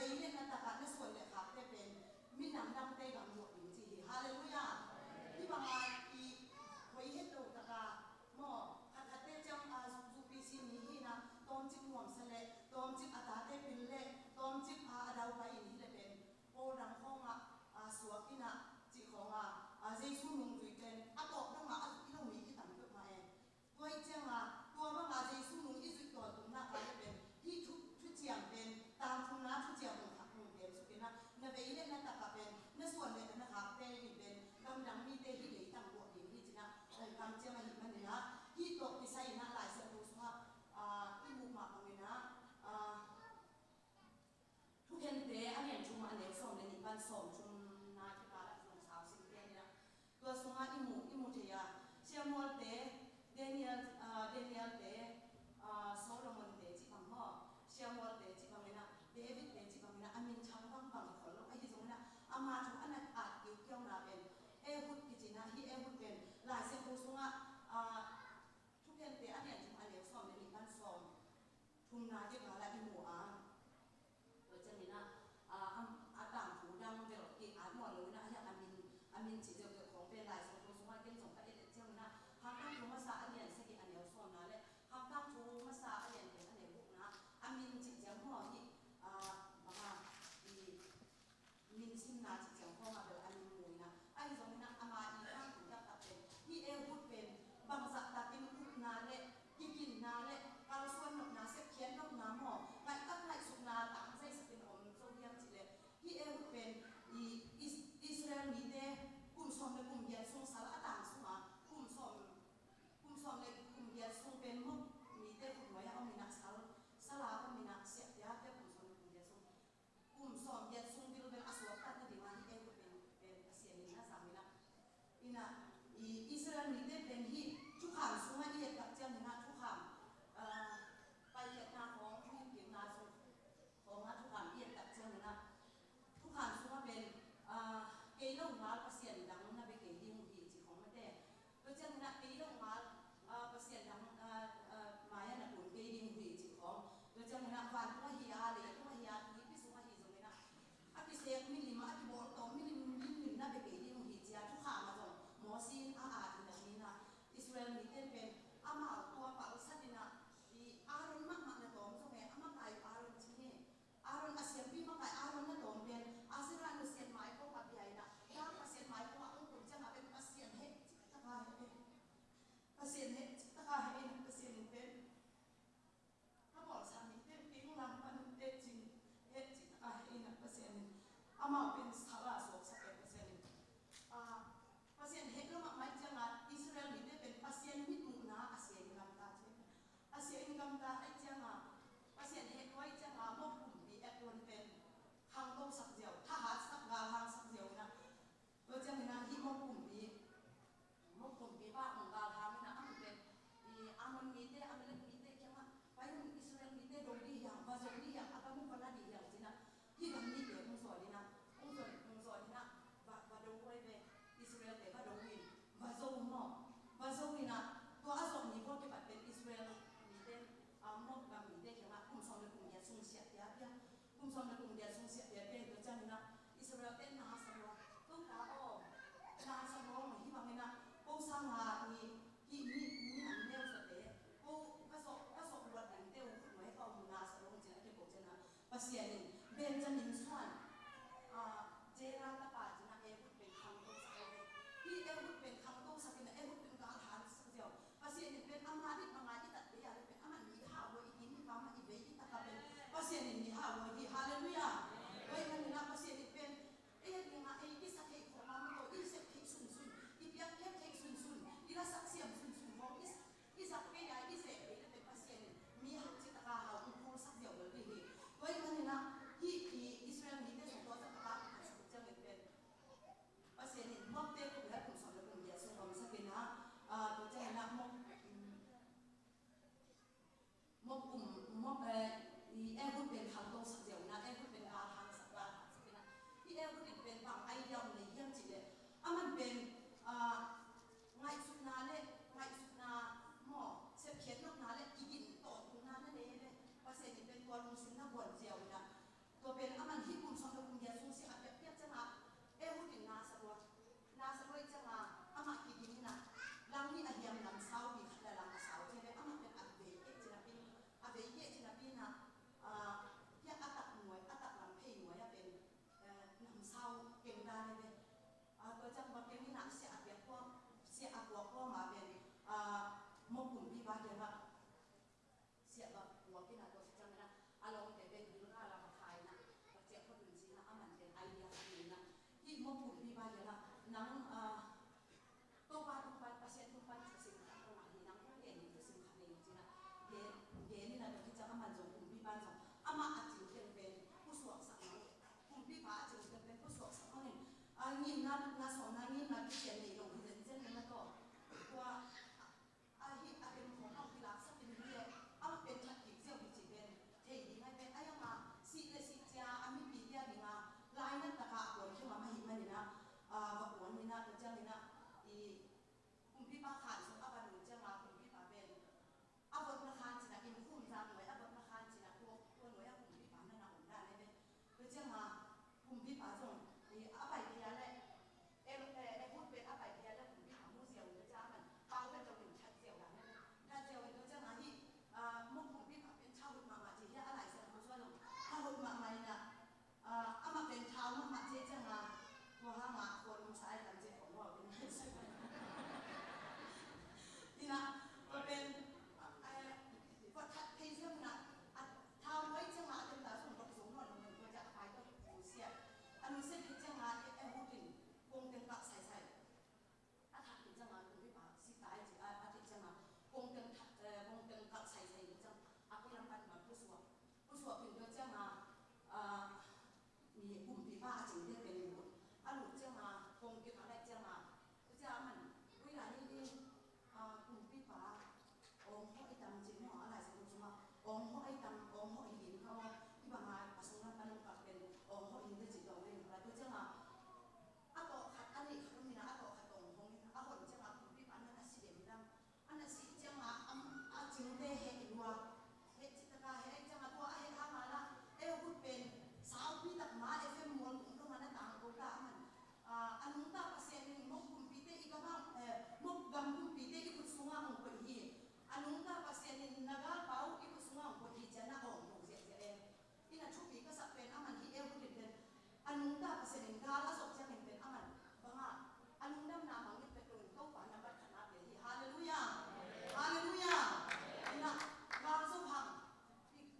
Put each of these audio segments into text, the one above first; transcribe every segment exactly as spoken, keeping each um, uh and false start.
Vei liatna takah na suan le khakte pen minam dangte gam luah ding ci hi. Halleluiah. Hih bangah i hoih het lo takah maw, khatkhatte ciang a zupi sin ni hi na, tawmcik nuamsa le tawmcik a tate pil le tawmcik a a daupai in hi le pen Paul dang khawngah a suak in a cih khawngah a Jesu nungzuite a tawp dongah a zuk i lo mi i tam peuhmah e. Tua ih cianga tua banga Jesu nung i zuih tawntung nak a le pen hih thu, thuciam pen tangthumna thuciam hong khak hong tem suk in a, na vei le na takah pen na suan le na khakte in pen gamdang mite hih leitang buak ding hi ci in a hong kam ciang ahih manin a, hih tawh kisai in a Lai Siangtho sungah i muh mah bangin a, Thukhente a lian thum a neu sawm le nih pan sawm thumna kipal ah zong sau sim pen in a, tua sungah i mu, i mu thei a, Samuelte, Daniel, ah, Danielte, ah, Solomonte cih bang maw, Samuelte cih bang in a, Davidte cih bang in a, a min thang bangbang i khol lo ahi zongin a, ama thu a na at kiukiauna pen Ehud kici in a, hih Ehud pen Lai Siangtho sungah, ah, Thukhente a lian thum a neu sawm le nih pan sawm thumna kipal ah i mu a. Tua ciangin a, a, a, a tangthu dang bel ki-at nawn lo in a, a hiang a min, a min cih ziauziau khawng pen Lai Siangtho sungah ken zong ka et et ciangin a, Khang Tangthu Masa a lian sagih a neu sawmna le Khang Tangthu Masa a lian thum a neu gukna a min cih ciang maw hi, a, banga i, min simna cih ciang khawngah bel a min mu in a, ahi zongin a, ama i tangthu taktak pen hih Ehud pen bangzah takin upna le kiginna le kalsuan nopna, sepkhiat nopna maw, ngaihtak ngaihsukna tangzaisakin om zo hiam cih leh hih Ehud pen i Is-, Israel mite kum sawm Nang, ah, Topa tung pan, Pasian tung pan thusim khat tawh hi nang kong gen ding thusim khat nei ci-in ah, gen, gen in ah, tua khit ciang aman zong kumpipa zong amah a cing teng pen pusuaksak mah, kumpipa a cing teng pen pusuaksak mah in, ah, ngimna, lupna, sawmna, ngimna kician nei lo hi zenzen in ah, tua, ah, ahi a pen khawng hong kilaksak in hi leh, amah pen that kik ziau hi cih pen thei ding ahi pen, ahi hang a sih le sih cia a mipite a ding a lainat tak a a kuan khia mahmah ahih manin ah, ah, va kuan in ah, tua ciangin ah i kumpipa khan sung a va lut ciang a kumpipa pen a votna khan ci-in ah, inn khum zang nuai a votna khan ci-in ah, tua, tua nuai a kumpipa na na om dan ahi ve. Tua ciang a kumpipa zong i a pai phia leh, eh, eh, Ehud pen a pai phia leh kumpipa mu ziau in, tua ciang a man pau pen zong in that ziau dan ahi ve. That ziau in, tua ciang a hih, ah, Moab kumpipa pen tha hoih mahmah ci hi a, Lai Siangtho sung ah zong tha hoih mahmah in ah, ah, amah pen thau mahmah ci ciang a, tua hang a khuan um sa ai kan ci khawng lo in. In ah, tua pen, eh, tua that thei ziau in ah, a thau huai ciang a, a temta zong dok zo nawn lo in, tua ciang a pai tawh nusia. A nusia khit ciang a, eh, Ehud in kong teng kap saisai. A that khit ciang a, kumpipa si tai ci a, a theih ciang a, kong teng that, eh, kong teng kap saisai lo ciang a, koi lam pan ma pusuak. Pusuak khin tua ciang a, ah, mi kumpipa a cingte pen lut. A lut ciang a, kong kikal lai ciang a, tua ciang a man, ui lai ni, ah, kumpipa, awng hawh i tam ci maw, a Lai Siangtho sung ah, awng hawh i tam, awng hawh i lim kha aw, i bang a, a sung lam pan hong kap pen, awng hawh i lim ci tawh lim kha, tua ciang a, a tawh khat, a neih khat om in ah, a tawh khat tawh hong in, a hon ciang a, kumpipa na na si dem lam. A na sih ciang a, a, a cingte heh lua. Heh cih tak a heh ciang a, tua a heh hang a lah, Ehud pen saupi tak ma, Efraim mual tung dong a na tangko ta a man. Ah, a nungta Pasian in Moab kumpite i gam ah, eh, Moab gam kumpite i khut sung ah hong koih hi. A nungta Pasian in na galpa uh i khut sung ah hong koih hi ci-in a awng to ziahziah e. In a thupi ka sak pen a man hi, Ehud in pen a nungta Pasian in gal a zawh ciangin pen a man bang a, a lungdamna mangngilh pek loin Topa na bat khatna pia hi. Halleluiah. Halleluiah. In ah gal zo hang,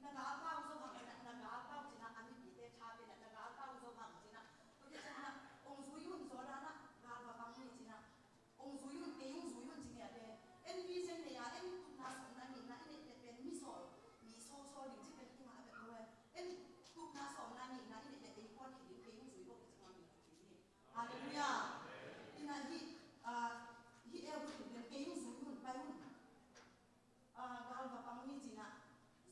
na galpa uh zo hang, in ah na galpa uh ci-in ah, a mipite tha pen ah na galpa uh zo hang ci-in ah, tua khit ciang in ah hong zui un, Jordan ah gal va pang ni ci-in ah, hong zui un, kei hong zui un ci ngiat e. En vision nei a, en tupna sawmna nihna i neih leh pen mi sawl, mi sawlsawl ding ci pen i ngah bek lo e. En tupna sawmna nihna i neih leh ei kuan khit ding, kei hong zui bawk hi ci ngam ding hi. Halleluiah. In ah hih, ah, hih Ehud in pen kei hong zui un, pai un. Ah, gal va pang ni ci-in ah,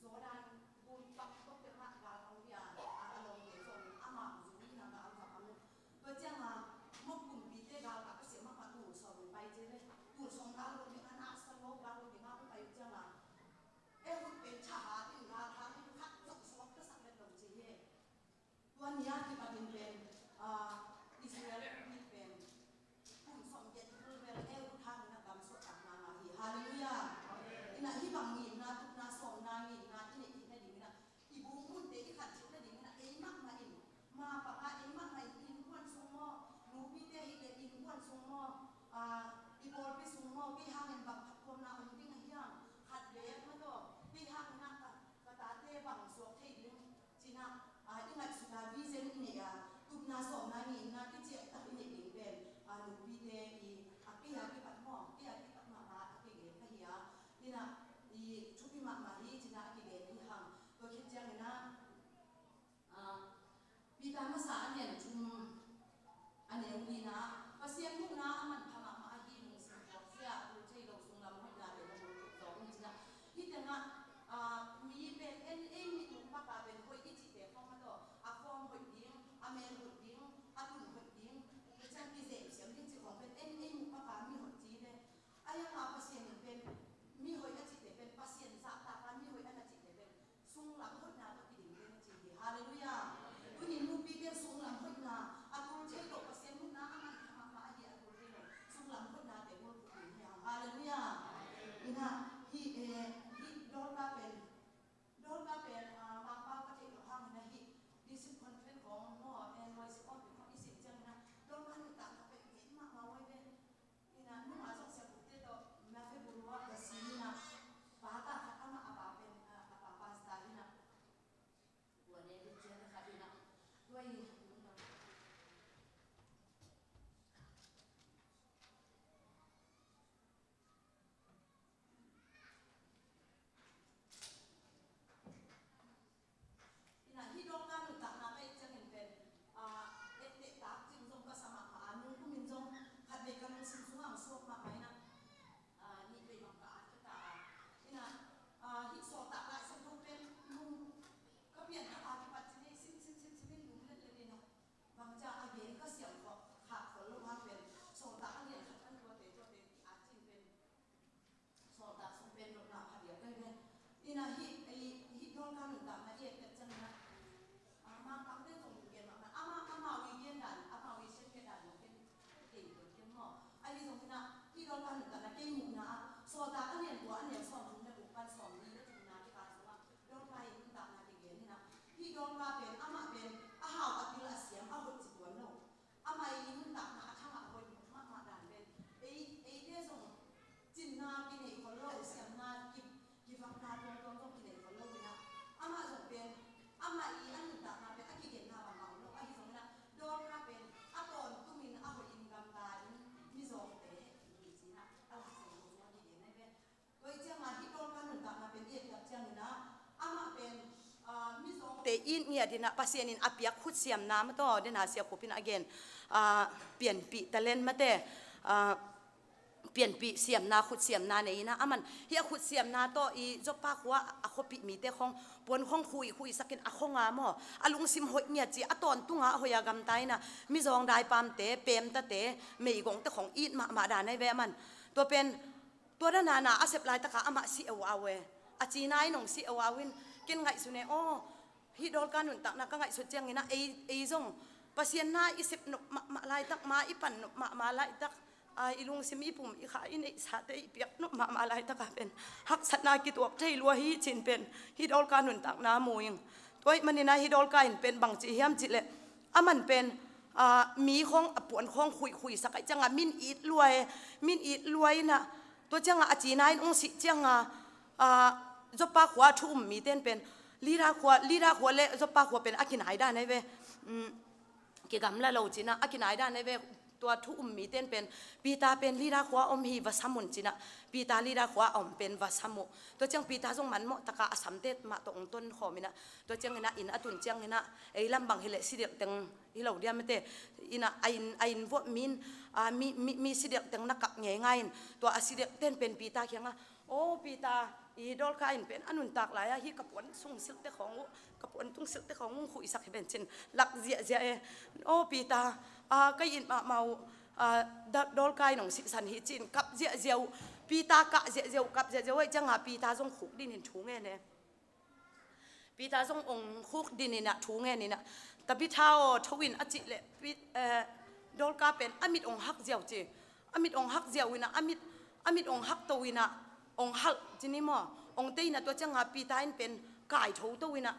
Jordan gun pang tawh teng ah gal pang hi a, a, a lawmte zong amau zui in ah gal va pang. Tua ciang a, Moab kumpite galkap a siam mahmah, tul sawm hong pai ci leh, tul sawm gal luat ding a, na sa lo gal luat ding a hong pai uh ciang a, Ehud pen thahat in gal hang in khat zong suak ka sak let lo ci hi. Tua ni a kipat in pen, ah, Israel mi pen kum sawmgiat kum vel Ehud hangin a gam suahtakna ngah hi. Halleluiah. In ah hih bang ngimna, tupna sawmna ngimna i neih theih nadingin ah, i buk munte i khat theih nadingin ah, ei mahmah in, ma pang ah ei mahmah in, innkuan sung maw, nupite hi leh innkuan sung maw, ah, i pawlpi sung maw, kei hangin bang phattuamna om ding a hiam, khat beek mah tawh, kei hangin ah ka, ka tate bang suak thei ding, ci-in ah, ah, i ngaihsutna vision i neih a, nuntakna kei muhna ah, Sawltak a lian kua a neu sawmthum le guk pan sawmli le thumna kikal sungah Dorka i nuntakna kigen hi na. Hih Dorka pen amah pen a hau a pil a siam a hoih ci tuan lo. Amah i nuntakna a thangah a hoih mahmah dan pen ei, eite zong cinna kinei khol lo, siamna ki, kivakna tuamtuam zong kinei khol lo hi na. Amah zong pen amah i a nuntakna pen a kigenna bangmah om lo, ahi zongin ah Dorka pen a tawntungin a hoihin gamta in mizawngte hehpih hi ci-in ah a Lai Siangtho sungah kigen ahi ve. Tua hi ciangin ah hih Dorka nuntakna pen i et tak ciangin ah amah pen, ah, mizawngte it ngiat in ah Pasian in a piak khutsiamna maw tawh, den a siakupin a gen, ah, pianpih talent mate, ah, pianpih siamna, khutsiamna nei in ah, aman hih a khutsiamna tawh i Joppa khua a khuapih mite khong puan khong khuikhuisakin a khong a maw, a lungsim hoih ngiat ci, a tawntunga a hoih a gamta in ah mizawng daipamte, pemtate, meigongte khong it mahmah dan ahi ve aman. Tua pen, tua dan a na a sep laitaka amah si au au e. A cina in hong si au au in, ken ngaihsun e, aw, hih Dorka nuntakna ka ngaihsut ciangin ah ei, ei zong Pasian na i sep nop mahmah laitak, ma i pan nop mahmah laitak, a, i lungsim i pum i kha i neihsate i piak nop mahmah laitaka pen haksatna kituak thei lua hi cin pen hih Dorka nuntakna mu ing. Tua ahih manin ah hih Dorka in pen bangci hiam cih leh, aman pen, a, mi khong a puan khong khuikhuisak ahih ciangin min it lua e, min it lua in ah, tua ciangin a cina in hong sih ciangin, a, Joppa khua thu um mite in pen Lida khua, Lida khua le Joppa khua pen a kinai dan ahi ve. Um, kigamla lo cin ah a kinai dan ahi ve. Tua thu um mite in pen Peter pen Lida khua om hi, va sam un cin ah Peter Lida khua a om pen va sam uh. Tua ciang Peter zong manmawh taka a samte mah tawh hong tonkhawm in ah, tua ciangin ah inn a tun ciangin ah ei lam bang hi leh sidelh teng hi lo diam mate, in ah a inn, a inn vuah mi in, a, mi, mi, mi sidelh teng na kap ngeingai in, tua a sidelhte in pen Peter kiangah, aw Peter, i Dorka in pen a nuntak lai-a hih ka puan sung silhte khong uh, ka puan tung silhte khong uh hong khuisak hi ven cin lak ziahziah e. Aw Peter, a, ka it mahmah uh, a, Da-, Dorka in hong sihsan hi cin kap ziahziah uh. Peter kah ziahziah uh, kap ziahziah uh ahih ciangin Peter zong khukdin in thu ngen e. Peter zong hong khukdin in ah thu ngen in ah, Tabitha aw, tho in a cih leh Pit-, eh, Dorka pen a mit hong hak ziau ci. A mit hong hak ziau in ah, a mit, a mit hong hak to in ah, hong halh ci ni maw, hong tei in ah, tua ciangin Peter in pen kai tho to in ah,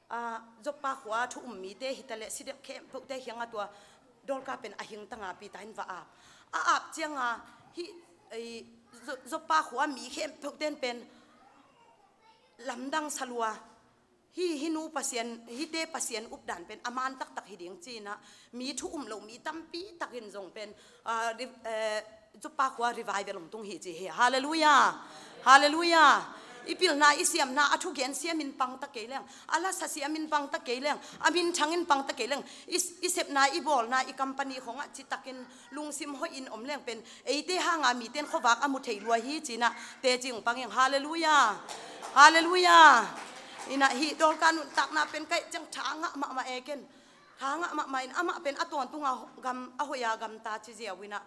a, Joppa khua thu um mite hi ta leh sidelh khempeuhte kiangah tua Dorka pen a hingtangin Peter in va ap. A ap ciangin hih, ei, Jo-, Joppa khua mi khempeuhte in pen lamdang sa lua. Hih, hih nu Pasian, hihte Pasian updan pen a man taktak hi ding ci-in ah, mi thu um lo mi tampi takin zong pen, ah, ri-, eh, Joppa khua revival hong tung hi ci hi. Halleluiah. Halleluiah. I pilna, i siamna, a thugen siamin pangta kei leng, a lasa siamin pangta kei leng, a minthangin pangta kei leng, i, i sepna, i bawlna, i company khongah citakin lungsim hoihin om leng pen eite hanga mite in khuavak a mu thei lua hi ci-in ah teci hong pang ing. Halleluiah. Halleluiah. In ah hih Dorka nuntakna pen ka et ciang tha ngah mahmah e ken. Tha ngah mahmah in, amah pen a tawntunga gam, a hoih a gamta ci ziau in ah,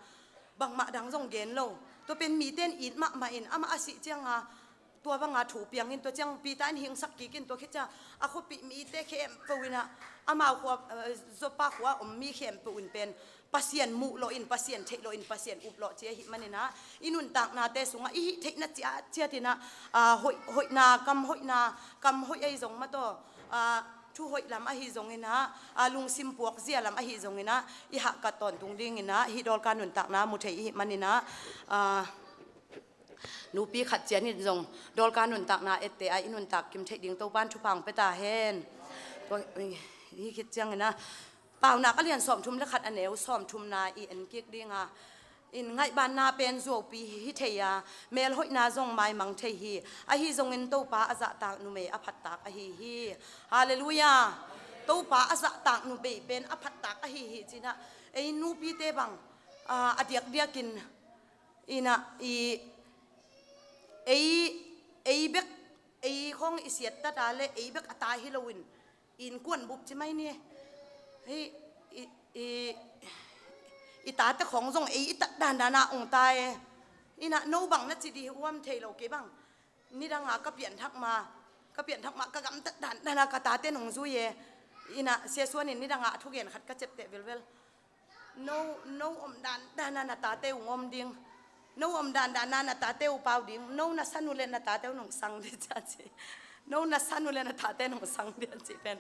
bangmah dang zong gen lo. Tua pen mite in it mahmah in, amah a sih ciangin tua banga thu piang in, tua ciang Peter in hingsak kik in, tua khit ciang a khuapih mite khempeuh in ah, amau khua, eh, Joppa khua om mi khempeuh in pen Pasian muh lawh in, Pasian theih lawh in, Pasian up lawh ci ahih manin ah, i nuntaknate sungah i hih theihna ciatciat in ah, ah, hoih, hoihna, kam hoihna, kam hoih ahi zong mah tawh, ah, thu hoih lam ahi zongin ah, ah, lungsim puakzia lam ahi zongin ah, i hahkat tawntung dingin ah hih Dorka nuntakna mu thei i hih manin ah, ah, nupi khat cianin zong Dorka nuntakna ette a i nuntak kim theih ding Topa'n thupha hong pia ta hen. Tua, hih khit ciangin ah, Paunak a lian sawmthum le khat a neu sawmthumna i en kik ding a, in ngaihbanna pen zuaupi hi thei a, melhoihna zong maimang thei hi. Ahi zongin Topa a zahtak numei a phattak ahi hi. Halleluiah. Topa a zahtak numei pen a phattak ahi hi ci-in ah, ei nupite bang, a, a diakdiakin, in ah, i, ei, ei bek, ei khong i siat tata le ei bek a ta hi loin, innkuan bup ci mai ni. Hei, i, i, i tate khong zong ei i tat dandan a hong ta e. In ah no bang na ci di hi uam thei lo, kei bang nidang a ka pianthak ma, ka pianthak ma ka gamtat dandan a ka tate in hong zui e. In ah Sia Suan in nidang a a thugen khat ka ciapteh velvel. No, no om dandan a na tate hong om ding. No om dandan a na tate uh pau ding, no na san uh le na tate uh nong sang ding cia ci. No na san uh le na tate nong sang ding a ci pen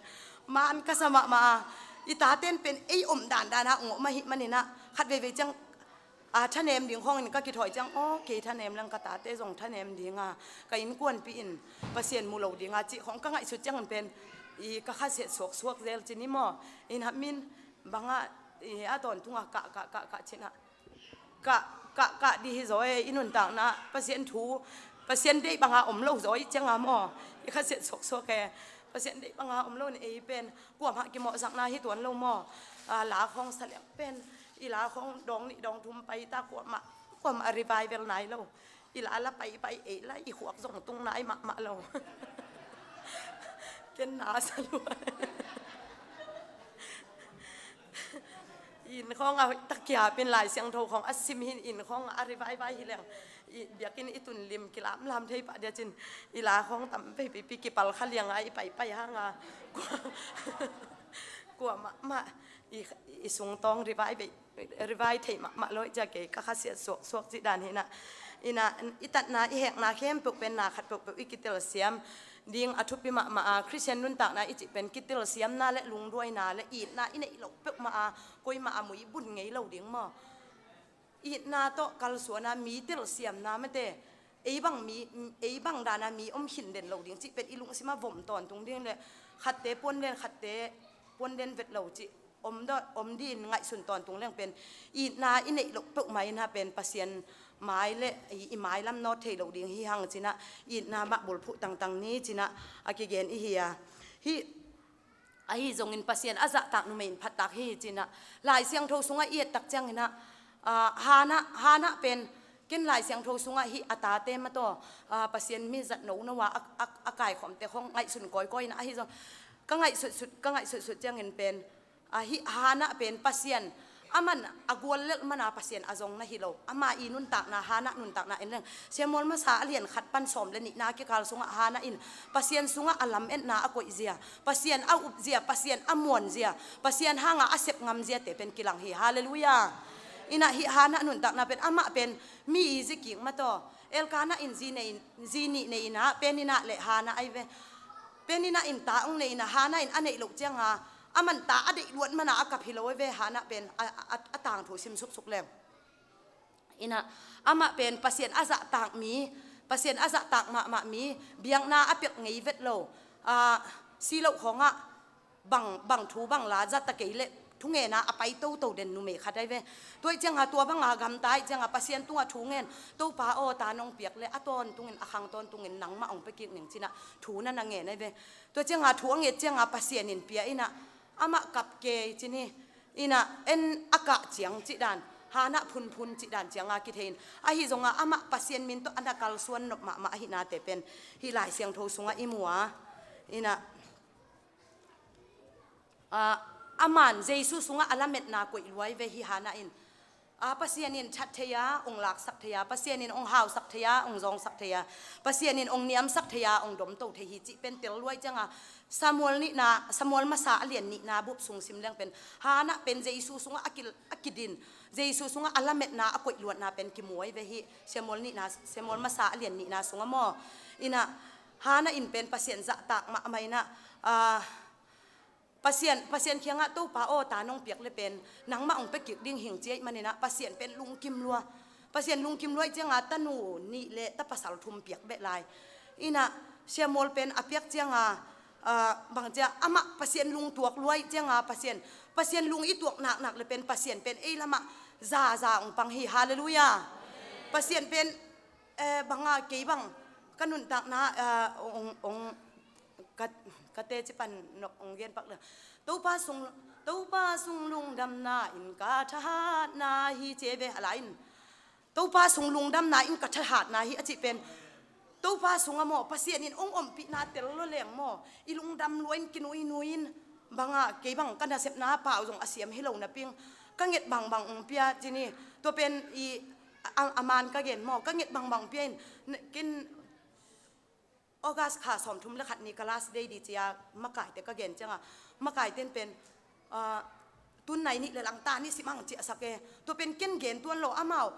man ka sa mahmah a. I tate in pen ei om dandan a ong om ahih manin ah khat veivei ciang a thanem ding khawngin ka kithawi ciang, aw, kei thanem leng ka tate zong thanem ding a, ka innkuanpih in Pasian mu lo ding a cih khawng ka ngaihsut ciangin pen i ka khasiat suaksuak zel ci ni maw. Ina min bangah i a tawntung a kah kah kah kah cin ah kah kah kah dih hi zaw e, i nuntakna Pasian thu, Pasian deih banga om lo zaw i cianga maw. I khasiat suaksuak e. Pasian deih banga om lo in ei pen kuamah kimawhsakna hi tuan lo maw. A, la khawng sa liang pen i la khawng dawng nih dawng thum pai ta, kuamah kuamah revival nai lo. I la la pai pai ei la i khuak zong tung nai mahmah lo. Ken na sa lua. Inn khawng a takiapin Lai Siangtho khawng a sim hin inn khawng a revive vai hi leng. I biakinn i tun lim kilamlam thei pah dia cin i la khawng tam peipi kipal kha liang a i paipai hanga kua, kua mahmah i, i sungtawng revive, revive thei mahmah lo i cia kei ka khasiat suaksuak cih dan hi na. Ina i tatna i hekna khempeuh pen na khat peuhpeuh i kitelsiam ding a thupi mahmah a, Khristian nuntakna i cih pen kitelsiamna le lungduaina le itna i neih loh peuhmah a, koimah a mui bun ngei lo ding maw. Itna tawh kalsuana mi telsiamna mate, ei bang mi, ei bang dana mi om khin den lo ding cih pen i lungsim a vom tawntung ding le khatte puan den, khatte puan den vet lo cih om dawh, om din ngaihsun tawntung leng pen itna i neih loh peuhmah in ha pen Pasian mai le i, i mailam nawt thei lo ding hi hang cin ah itna mah bulphuh tangtang ni cin ah a kigen i hi a. Hih ahi zongin Pasian a zahtak numei in phattak hi hi cin ah Lai Siangtho sungah i ettak ciangin ah, ah, Hannah, Hannah pen ken Lai Siangtho sungah hih a tate mataw, ah, Pasian mi zat nono a, a, a, a kaikhawmte khawng ngaihsun kawikawi in ah ahi zong ka ngaihsutsut, ka ngaihsutsut ciangin pen, ah, hih Hannah pen Pasian a man a gual lelh mana Pasian a zong na hi lo. Ama i nuntakna, Hannah nuntakna en leng Samuel masa a lian khat pan sawm le nihna kikal sungah Hannah in Pasian sungah a lametna a koihzia, Pasian a upzia, Pasian a muanzia, Pasian hanga a sep ngamziate pen kilang hi. Halleluiah. Inah hih Hannah nuntakna pen amah pen mi i zi kik mataw. Elkanah in zi nei, zi nih nei inah Peninnah le Hannah ai ve. Peninnah in ta ong nei inah Hannah in a neih loh cianga a man ta a deih luat mana a kap hi lo ai ve. Hannah pen a, a, a tangthu sim suksuk leng. Inah amah pen Pasian a zahtak mi, Pasian a zahtak mahmah mi, biakna a piak ngei vet lo, ah, si loh khawngah bang, bang thu bang la zat ta kei leh thungena a pai toto den numei khat ai ve. Tua ih cianga tua banga gamta ih cianga Pasian tungah thu ngen, Topa aw, ta nong piak leh a tawntungin, a khang tawntungin nangmah ong pia kik ning cinah thu na na ngen ai ve. Tua cianga thu a nget cianga Pasian in pia inah amah kap kei cin hi. Inah en a kah ciang cih dan, Hannah phunphun cih dan cianga kithei in, ahi zonga amah Pasian min tawh a na kalsuan nop mahmah ahihnate pen hih Lai Siangtho sungah i mu a. Inah, ah, a man Jesu sungah a lametna koih luai ve hi Hannah in. Ah, Pasian in that thei a ong laksak thei a, Pasian in ong hausak thei a ong zawngsak thei a, Pasian in ong niamsak thei a ong domto thei hi cih pen tel luai cianga Samuel nihna, Samuel masa a lian nihna bup sung sim leng pen Hannah pen Jesu sungah a ki, a kidin, Jesu sungah a lametna a koih luatna pen kimuai ve hi. Samuel nihna, Samuel masa a lian nihna sungah maw. Inah Hannah in pen Pasian zahtak mahmah inah, ah, Pasian, Pasian kiangah Topa aw, ta nong piak le pen nangmah ong pia kik ding hing ciah ih maninah Pasian pen lungkim lua. Pasian lungkim lua ih cianga tanu nih le ta pasal thum piak beh lai. Inah Samuel pen a piak cianga, ah, bang cia amah Pasian lungtuak lua ih cianga Pasian, Pasian lung i tuak naknak le pen Pasian pen ei lamah zaza ong pang hi. Halleluiah. Pasian pen, eh, banga kei bang ka nuntakna, ah, ong, ong, ka, ka teci pan nok ong gen pak le. Topa sung, Topa sung lungdamna in ka thahatna hi ci ve a lai in. Topa sung lungdamna in ka thahatna hi a cih pen Topa sungah maw, Pasian in ong ompihna tel lua leng maw, i lungdam lua in kinuinui in, banga kei bang ka nasepna pau zong a siam hi lo napi-in ka nget bangbang ong pia cin hi. Tua pen i a, a man ka gen maw, ka nget bangbang ong pia in, ken August kha sawmthum le khat ni ka last day di cia makaite ka gen cianga makaite in pen, ah, tun nai nih le lang ta ni simang ciahsak e. Tua pen ken gen tuan lo amau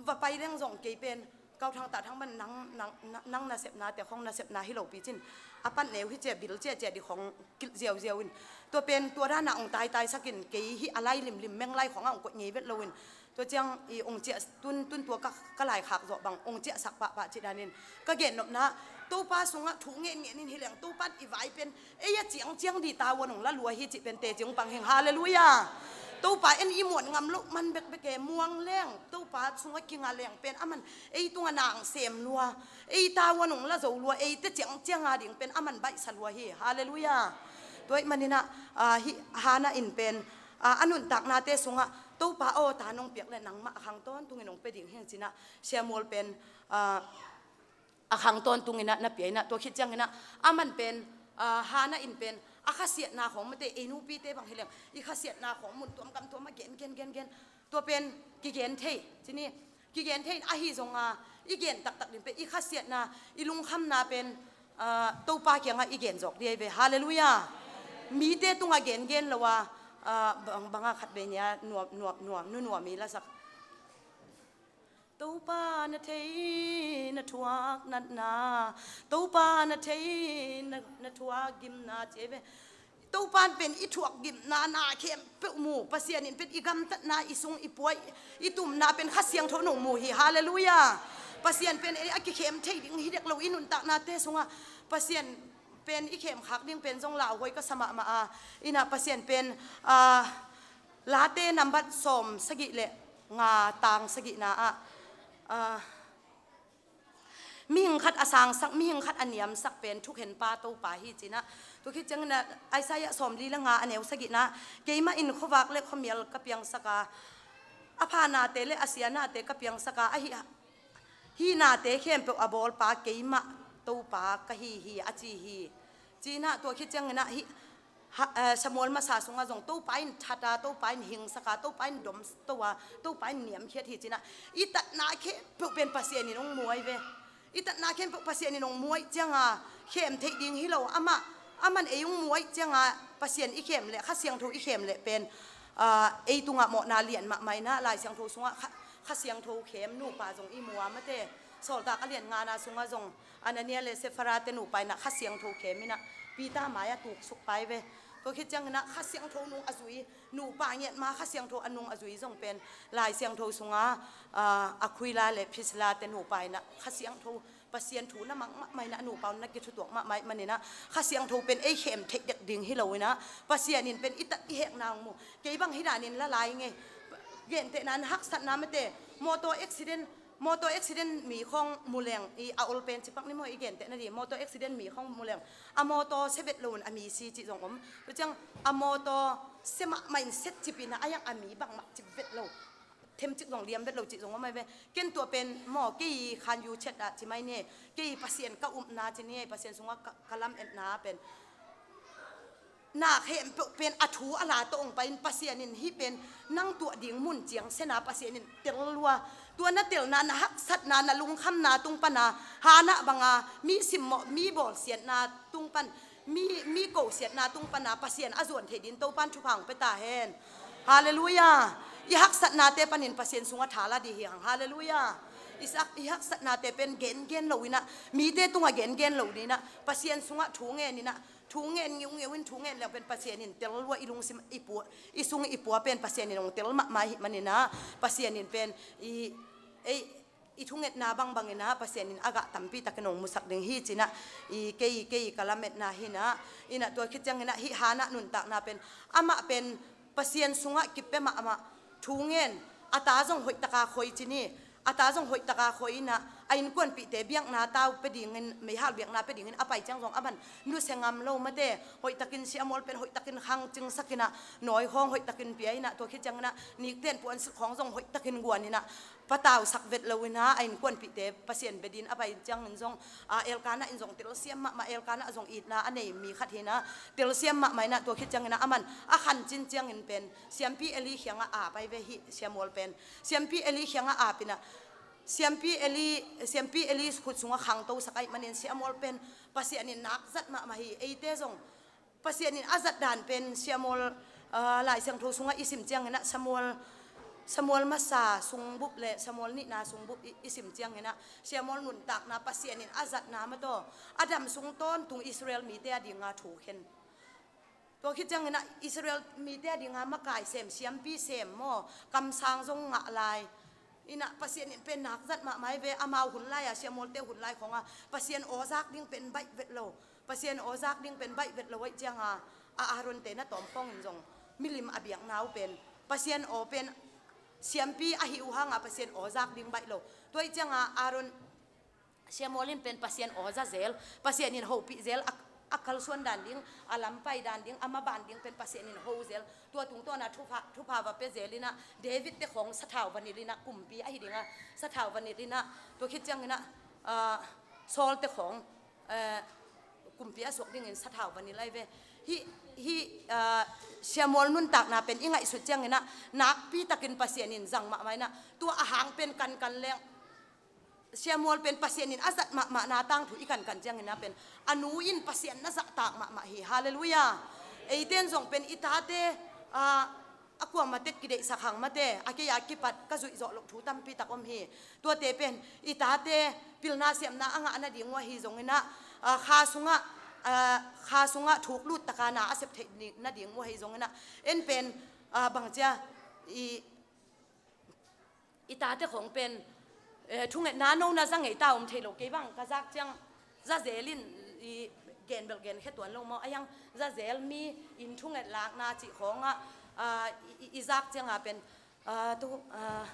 va pai leng zong kei pen Kau Thang, Tah Thang bang nang, nang, nang nasepnate khong nasepna hi lopi cin a pan neu hi cia bil ciacia di khong kilh ziauziau in, tua pen tua dana ong taitaisak in, kei hi a lai limlim meng lai khong a ong koih ngei vet lo in, tua ciang i ong ciah tun, tun tua ka, ka laikhak zawh bang ong ciahsak pahpah cih danin ka gennopna, Topa sungah thu ngen ngen in hi leng Topa in i vai pen ei a ciangciang di tavuan ong la lua hi cih pen teci ong pang hing. Halleluiah. Topa in i muan ngam loh man bekbek e, muang leng Topa sungah kinga leng pen aman ei tungah nang sem lua, ei tavuan ong la zo lua, eite ciangciang a ding pen aman baihsa lua hi. Halleluiah. Tua ih maninah, ah, hih Hannah in pen, ah, a nuntaknate sungah Topa aw, ta nong piak le nangmah a khang tawntungin ong pia ding hing cinah Samuel pen, ah, a khang tawntunginah na pia inah, tua khit cianginah aman pen, ah, Hannah in pen a khasiatna khawng mate, ei nupite bang hi leng i khasiatna khawng mun tuam gam tuam a gen gen gen gen, tua pen kigen thei cini, kigen thei in ahi zonga i gen taktak ding pen i khasiatna, i lungkhamna pen, ah, Topa kiangah i gen zawk dih ahi ve. Halleluiah. Mite tungah gen gen lo a, ah, bang, banga khat vei nia nuam, nuam, nuam, nu nuam i lasak. Topa na thei na thuak natna, Topa na thei na, na thuak gimna ci ve. Topa in pen i thuak gimna na khempeuh mu, Pasian in pen i gamtatna, i sung i pua, i tumna pen Kha Siangtho nong mu hi. Halleluiah. Pasian pen ei a kikhem thei ding hi dek lo, i nuntaknate sungah Pasian pen i khemkhak ding pen zong lauhuai ka sa mahmah a, inah Pasian pen, ah, Late nambat sawm sagih le nga tang sagihna ah, ah, mihing khat a sangsak, mihing khat a niamsak pen thukhenpa Topa hi cinah. Tua khit cianginah Isaiah sawmli le nga a neu sagihna, keimah in khuavak le khuamial ka piangsak a, a phanate le a sianate ka piangsak a, ahi, hih nate khempeuh a bawlpa keimah Topa ka hi hi a ci hi. Cinah tua khit cianginah hih Ha, eh, Samuel masa sungah zong Topa in that a, Topa in hingsak a, Topa in domto a, Topa in niamkhiat hi cinah i tatna khempeuh pen Pasian in hong muai ve. I tatna khempeuh Pasian in hong muai cianga khem theih ding hi lo. Amah, aman ei hong muai cianga Pasian i khem leh, Kha Siangtho i khem leh pen, ah, ei tungah mawhna lian mahmah inah, Lai Siangtho sungah Kha, Kha Siangtho khem nupa zong i mua mate. Sawltak a lian ngana sungah zong Anania le Safira te nupa inah Kha Siangtho khem inah Peter mai-ah tuksuk pai ve. Tua khit cianginah Kha Siangtho nung a zui, nupa ngiat ma Kha Siangtho a nung a zui zong pen Lai Siangtho sunga, ah, Aquila le Priscilla te nupa inah Kha Siangtho, Pasian thu na mang mahmah inah a nupa un na kithutuak mahmah ih maninah Kha Siangtho pen ei khem theih dek ding hi lo inah Pasian in pen i tat i hekna hong mu. Kei bang hi danin la lai ngei. Gentehna na haksatna mate, motor accident, motor accident mi khawng mu leng, i a ol pen cipak ni maw, i gentehna di, motor accident mi khawng mu leng a motor sia vet loin a mi si cih zong om. Tua ciang a motor sia mahmah in set cipina a yang a mi bangmah cip vet lo, themcik zong liam vet lo cih zong om ai ve. Ken tua pen maw, kei khan yu chet ah ci mai ni, kei Pasian ka upna ci ni, Pasian sungah ka, ka lametna pen na khempeuh pen a thu a la tawh hong pai in Pasian in hih pen nang tuah ding mun ciang sena Pasian in tel lua. Tua na telna, na haksatna, na lungkhamna tung pana Hannah banga mi simmawh, mi bawlsiatna tung pan, mi, mi kosiatna tung pana Pasian a zuan thei din Topan thupha hong pia ta hen. Halleluiah. I haksatnate panin Pasian sungah tha la dih hi hang. Halleluiah. I sak, i haksatnate pen gengen lo inah, mite tungah gengen lo dinah, Pasian sungah thu ngen inah, thu ngen ngiungeu in thu ngen leng pen Pasian in tel lua, i lungsim i pua, i sung i pua pen Pasian in hong tel mahmah ahih maninah Pasian in pen i, ei, i thungetna bangbang inah Pasian in a gah tampi takin hong musak ding hi cinah, i kei, kei ka lametna hinah, inah tua khit cianginah hih Hannah nuntakna pen amah pen Pasian sungah kipia mahmah, thu ngen, a ta zong hoihtaka khoi cini, a ta zong hoihtaka khoi inah, a innkuanpihte biakna tau pia dingin, meihal biakna pia dingin a pai ciang zong a man nusia ngam lo mate, hoihtakin Samuel pen hoihtakin khangcingsak inah, nawi khawng hoihtakin pia inah, tua khit cianginah nikten puansilh khawng zong hoihtakin guan inah, patausak vet lo inah, a innkuanpihte Pasian bia din a pai ciangin zong, a, Elkanah in zong telsiam mahmah, Elkanah zong itna a nei mi khat hinah, telsiam mahmah inah, tua khit cianginah a man a khancin ciangin pen Siampi Eli khiangah ap ai ve hih Samuel pen. Siampi Eli khiangah ap inah, Siampi Eli, Siampi Eli khut sungah khangtosak ahih manin Samuel pen Pasian in nak zat mahmah hi. Eite zong Pasian in a zat dan pen Samuel, ah, Lai Siangtho sungah i sim cianginah Samuel Samuel masa sungbup le Samuel nihna sungbup i, i sim cianginah Samuel nuntakna Pasian in a zatna mataw a dam sung tawntung Israel mite a dinga thu khen. Tua khit cianginah Israel mite a dinga makai sem, siampi sem maw, kamsang zong ngah lai. Inah Pasian in pen nak zat mahmah hi ve, amau hun lai-a, Samuelte hun lai khawnga Pasian aw zak ding pen baih vet lo. Pasian aw zak ding pen baih vet lo aih cianga a Aaron te na tawm khawngin zong milim a biakna uh pen Pasian aw pen siampi ahi uh hanga Pasian aw zak ding baih lo. Tua aih cianga Aaron, Samuel in pen Pasian aw za zel, Pasian in hopih zel, a, a kalsuan dan ding, a lampai dan ding, a maban ding pen Pasian in ho zel. Tua tungtawna thupha, thupha va pia zel inah David te khawng sathau va nil inah kumpi ahi dinga sathau va nil inah tua khit cianginah, ah, Saul te khawng, eh, kumpi a suak dingin sathau va nil ahi ve. Hih, hih, ah, Samuel nuntakna pen i ngaihsut cianginah nakpi takin Pasian in zang mahmah inah tua a hang pen kankan leng Samuel pen Pasian in a zat mahmahna tangthu i kankan cianginah pen a nu in Pasian na zahtak mahmah hi. Halleluiah. Eiten zong pen i tate, ah, a kuamah tek kideihsak hang mate, a kei a kipat ka zuih zawh loh thu tampi tak om hi. Tuate pen i tate pilna siamna a ngah nading uh ahi zonginah, ah, kha sungah, ah, kha sungah thuk lut taka na a sep theih ni-, nading uh ahi zonginah en pen, ah, bangcia i, i tate khawng pen, eh, thungetna nona za ngei ta om thei lo, kei bang ka zak ciang za zel in i gen belh gen khia tuan lo maw, a hiang za zel mi in thunget lakna cih khawngah, ah, i, i, i zak cianga pen, ah, tu, ah,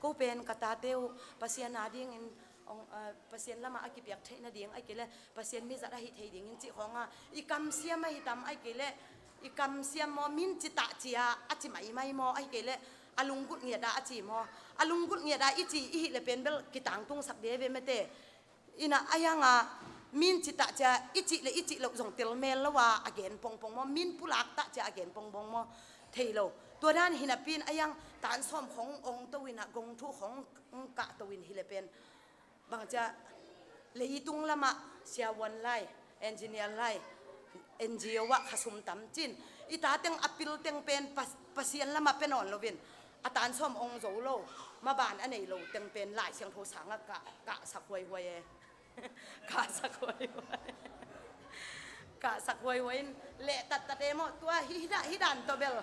ko pen ka tate uh Pasian a dingin ong, ah, Pasian lamah a kipiak theih nading ahi kei leh Pasian mizat ahi thei dingin cih khawngah i kamsiam ahi tam ahi kei leh i kamsiam maw, min citah cia a ci maimai maw, ahi kei leh a lunggulh ngiat a a ci maw, a lunggulh ngiat a i ci i hih le pen bel kitangtungsak de ve mate. Inah a hianga min citah cia i cih le i cih loh zong telmel lo a a gen pongpong maw, min pulak tah cia a gen pongpong maw, thei lo. Tua dan hinapi in a hiang tansawm khong ong to inah gongthu khong kah to in hi le pen bangcia leitung lamah siavuan lai, engineer lai, N G O ah khasum tam cin i ta teng a pil teng pen Pas-, Pasian lamah pe nawn loin a tansawm ong zo lo, maban a nei lo teng pen Lai Siangtho sangah kah, kahsak huaihuai e. Kahsak huaihuai. Kahsak huaihuai in leh tattat e maw, tua hi, hi dan, hi dan tawh bel.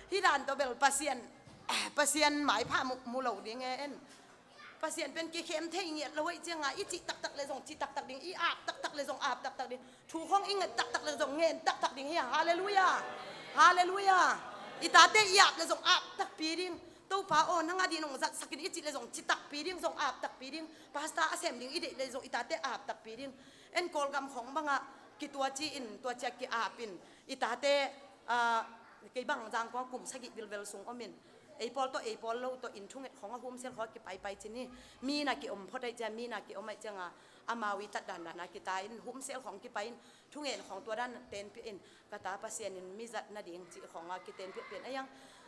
Hi dan tawh bel Pasian, Pasian maipha mu, mu lo ding e en. Pasian pen kikhem thei ngiat lo aih cianga i cih taktak le zong cih taktak ding, i ap taktak le zong ap taktak ding, thu khong i nget taktak le zong ngen taktak ding hi a. Halleluiah. Halleluiah. I tate i ap le zong ap takpi ding. Topa aw, nang a ding nong zatsakin i cih le zong cih takpi ding, zong ap takpi ding. Pastor a sem ding i deih le zong i tate ap takpi ding. En Kawlgam khong bangah kitua ci-in tua cia ki-apin i tate, ah, kei bang Zangkong kum sagih vilvel sung omin, ei pawl tawh ei pawl lo tawh in thunget khong a humsel khong a kipaipai cin hi. Mi na kiom phot aih cia, mi na kiom aih cianga amau i tat dandan a kita in humsel khong kipai in thungen khong tua dan tenpih in ka ta Pasian in mi zat nading cih khong a kitenpih pian a hiang.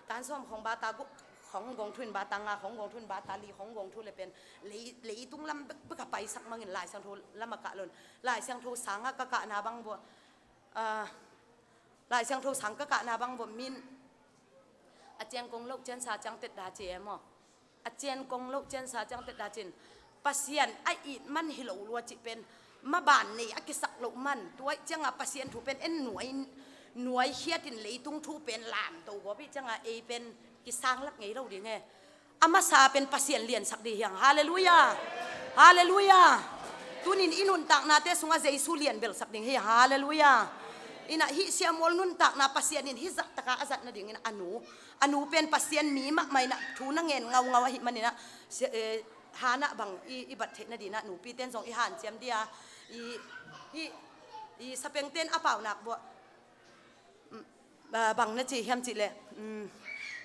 Tansawm khong bata guk khong gong thu in bata nga khong gong thu in bata li khong gong thu le pen lei, leitung lam bek, bek a paisak mangin Lai Siangtho lam a kah lon. Lai Siangtho sangah ka kahna bang buah, ah, Lai Siangtho sang ka kahna bang buah min a cian kong loh cian sa ciang tet da ci e maw. A cian kong loh cian sa ciang tet da cin Pasian a it man hi lo lua cih pen maban nei a kisak loh man. Tua aih cianga Pasian thu pen en nuai, nuai khiatin leitung thu pen lamto gawp aih cianga ei pen kisang lak ngei lo ding e. A masa pen Pasian liansak ding hiang. Halleluiah. Halleluiah. Tunin i nuntaknate sungah Jesu lian belsak ding hi. Halleluiah. Inah hih Samuel nuntakna Pasian in hih zah taka a zat nadingin a nu, a nu pen Pasian mi mahmah inah thu na ngen ngaungau ahih maninah, si-, eh, Hannah bang i, i bat theih nadinah nupiten zong i hanciam dia, i, i, i sapengten a paunak buah, mm, ah, bang na ci hiam cih leh, mm,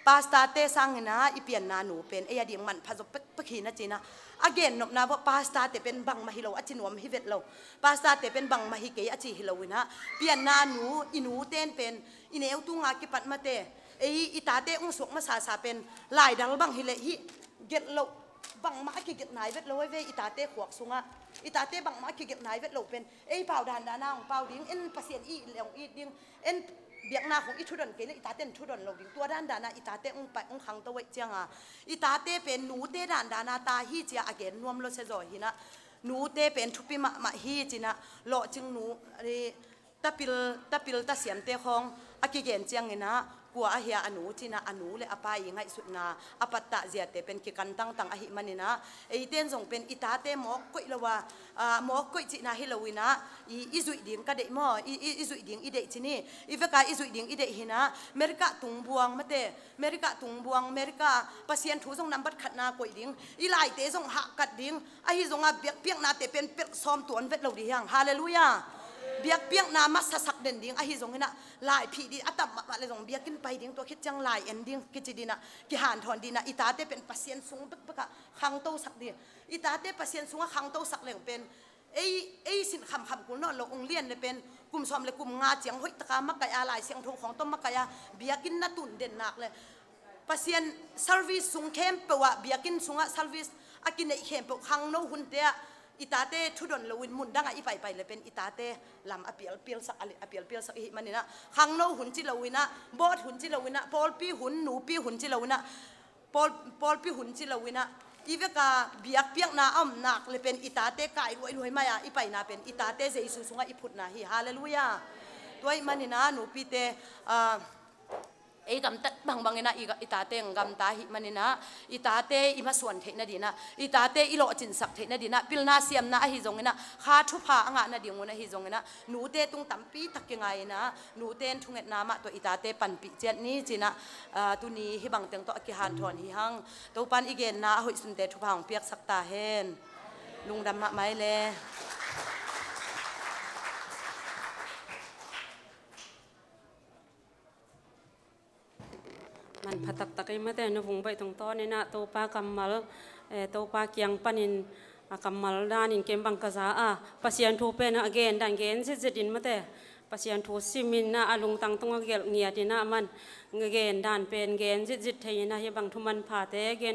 pastorte sangina i pianna nu pen ei a ding manpha zaw pek, pek hi na cinah, a gennopna buah pastorte pen bangmah hi lo a ci nuam hi vet lo. Pastorte pen bangmah hi kei a ci hi lo inah, pianna nu, i nuten pen i neu tunga kipat mate, ei i tate ung suak masasa pen laidal bang hileh hih gelh loh, bangmah a kigelh nai vet lo aih ve i tate khuak sungah. I tate bangmah a kigelh nai vet lo pen ei pau dandan a hong pau ding, en Pasian i it le hong it ding, en biakna khong i thudon kei le i taten thudon lo ding. Tua dandan a i tate hong pai, hong khangto ahih cianga, i tate pen nute dandan a ta hi ci-a a gen nuam lo se zaw hi-in ah, nute pen thupi mahmah hi ci-in ah, lawhcing nu, eh, tapil, tapil tasiamte khawng a kigen ciangin ah, kua ahi a a nu ci-in ah, a nu le a pa i ngaihsutna, a pattah ziate pen kikan tangtang ahih manin ah, eite in zong pen i tate mawk koih lo a, ah, mawk koih cihna hi lo-in ah, i, i zuih ding ka deih maw, i, i, i zuih ding i deih ci ni, i vek a i zuih ding i deih hi-in ah, America tungbuang mate, America tungbuang, America Pasian thu zong nambat khatna koih ding, i laite zong hahkat ding, ahi zongin biakpiaknate pen pelh sawm tuan vet lo ding hi hang. Halleluiah. Biakpiakna masasak den ding, ahi zongin ah lai phih ding, a tam mahmah le zong biakinn pai ding, tua khit ciang lai en ding kici ding ah, kihanthawn ding ah, i tate pen Pasian sung bekbek ah khangtosak ding. I tate Pasian sungah khangtosak leng pen ei, ei sin khamkham kul nawn lo, ung lian le pen kum sawm le kum nga ciang hoih taka makaih a, Lai Siangtho khawng tawh makaih a, biakinn na tun den nak le Pasian service sung khempeuh ah, biakinn sungah service a kineih khempeuh khangno hunte ah i tate thudon loin mundang ah i paipai le pen i tate lam a pialpialsak, a pialpialsak i hih manin ah, khangno hun ci lo-in ah, board hun ci lo-in ah, pawlpi hun, nupi hun ci lo-in ah, pawl, pawlpi hun ci lo-in ah, i vek a biakpiakna a om nak le pen i tate kai luailuai mai a, i paina pen i tate Jesu sungah i phutna hi. Halleluiah. Tua ahih manin ah nupite, ah, ei gamtat bangbangin ah i ga-, i tate gamta ahih manin ah, i tate i masuan theih nading ah, i tate i lawhcinsak theih nading ah, pilna siamna ahi zongin ah, kha thupha a ngah nadingun ahi zongin ah, nute tung tampi tak kingai-in ah, nute in thungetna mah tawh i tate panpih ciat ni ci-in ah, ah, tuni hih bang teng tawh a kihanthawn hi hang. Topa'n i genna a hoihsunte thupha hong piaksak ta hen. Lungdam mahmah ei le. Manpha taktak ei mate, Nu Vung Baih tungtawnin ah Topa kammal, eh, Topa kiang panin a kammal danin kem bang ka za a, Pasian thu pen a gen dan gen zitzit in mate, Pasian thu simin ah a lungtang tungah gelh ngiatin ah man gen dan pen gen zitzit thei-in ah, hih bang thu manphate gen